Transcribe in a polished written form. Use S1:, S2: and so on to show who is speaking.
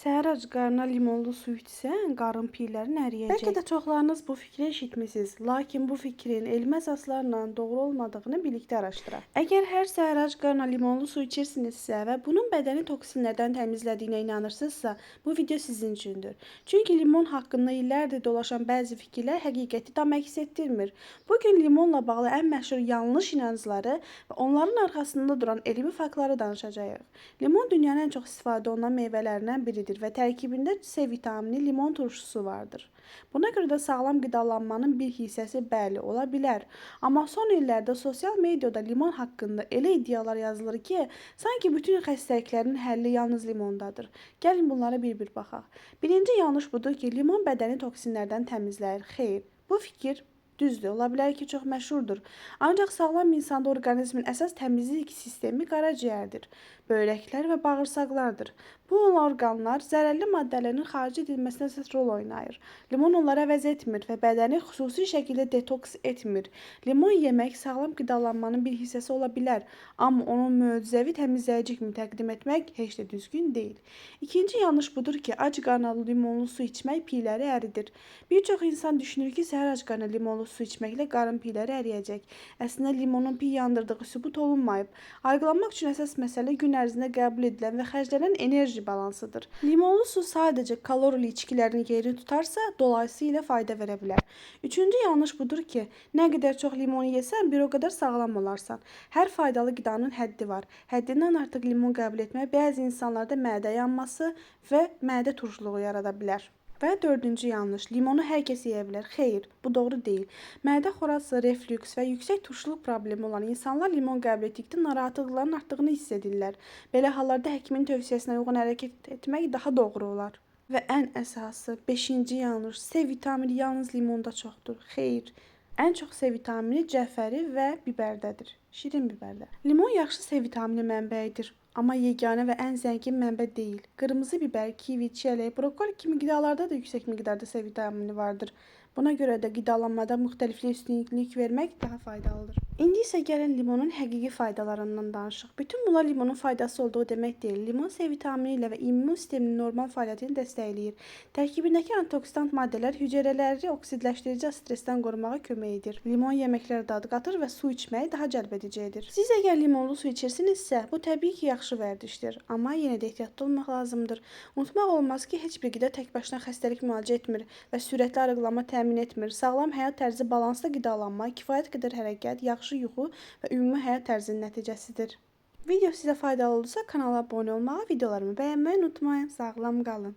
S1: Səhər ac qarına limonlu su içsən, qarın piylərin əriyəcək. Bəlkə də çoxlarınız bu fikri eşitmisiniz, lakin bu fikrin elmi əsaslarla doğru olmadığını birlikdə araşdıraq. Əgər hər səhər ac qarına limonlu su içirsinizsə və bunun bədəni toksinlərdən təmizlədiyinə inanırsınızsa, bu video sizin üçündür. Çünki limon haqqında illərdir dolaşan bəzi fikirlər həqiqəti tam əks etdirmir. Bu gün limonla bağlı ən məşhur yanlış inancları və onların arxasında duran elmi faktları danışacağıq. Limon dünyanın ən çox istifadə olunan meyvələrindən biridir və tərkibində C vitamini, limon turşusu vardır. Buna görə də sağlam qidalanmanın bir hissəsi bəli ola bilər. Amma son illərdə sosial mediada limon haqqında elə iddialar yazılır ki, sanki bütün xəstəliklərin həlli yalnız limondadır. Gəlin bunlara bir-bir baxaq. Birinci yanlış budur ki, limon bədəni toksinlərdən təmizləyir. Xeyr, bu fikir düzdür, ola bilər ki, çox məşhurdur. Ancaq sağlam insanda orqanizmin əsas təmizlik sistemi qaraciyərdir, böyrəklər və bağırsaqlardır. Bu orqanlar zərərli maddələrin xaric edilməsinə əsas rol oynayır. Limon onları əvəz etmir və bədəni xüsusi şəkildə detoks etmir. Limon yemək sağlam qidalanmanın bir hissəsi ola bilər, amma onu möcüzəvi təmizləyici kimi təqdim etmək heç də düzgün deyil. İkinci yanlış budur ki, ac qarına limonlu su içmək piyləri əridir. Bir çox insan düşünür ki, səhər ac qarına limonlu su içməklə qarın piyləri əriyəcək. Əslində limonun piy yandırdığı sübut olunmayıb. Arıqlanmaq üçün əsas məsələ gün ərzində qəbul edilən və xərclənən enerji balansıdır. Limonlu su sadəcə kalorili içkilərin yerini tutarsa, dolayısıyla fayda verə bilər. Üçüncü yanlış budur ki, nə qədər çox limon yesən, bir o qədər sağlam olarsan. Hər faydalı qidanın həddi var. Həddindən artıq limon qəbul etmək bəzi insanlarda mədə yanması və mədə turşuluğu yarada bilər. Və dördüncü yanlış, limonu hər kəs yeyə bilər. Xeyr, bu doğru deyil. Mədə xorası, reflüks və yüksək turşuluq problemi olan insanlar limon qəbul etdikdə narahatlıqların artdığını hiss edirlər. Belə hallarda həkimin tövsiyəsinə uyğun hərəkət etmək daha doğru olar. Və ən əsası, beşinci yanlış, C vitamini yalnız limonda çoxdur. Xeyr, ən çox C vitamini cəfəri və bibərdədir. Şirin bibərdə. Limon yaxşı C vitamini mənbəyidir. Amma yeganə və ən zəngin mənbə deyil. Qırmızı bibər, kivi, çiyələk, brokoli kimi qidalarda da yüksək miqdarda C vitamini vardır. Buna görə də qidalanmada müxtəlifliyə üstünlük vermək daha faydalıdır. İndi isə gəlin limonun həqiqi faydalarından danışaq. Bütün bunlar limonun faydası olduğu demək deyil. Limon C vitamini ilə və immun sisteminin normal fəaliyyətini dəstəkləyir. Tərkibindəki antioksidant maddələr hüceyrələri oksidləşdirici stressdən qorumağa kömək edir. Limon yeməklərə dad qatır və su içməyi daha cəlbedici edir. Siz əgər limonlu su içirsinizsə, bu təbii ki, yaxşı vərdişdir. Amma yenə də ehtiyatlı olmaq lazımdır. Unutmaq olmaz ki, heç bir qida tək başına xəstəlik müalicə etmir və sürətli arıqlama təmin etmir. Sağlam həyat tərzi balanslı qidalanma, kifayət qədər hərəkət, yaxşı yuxu və ümumi həyat tərzinin nəticəsidir. Video sizə faydalı oldusa kanala abunə olmağı, videolarımı bəyənməyi unutmayın. Sağlam qalın.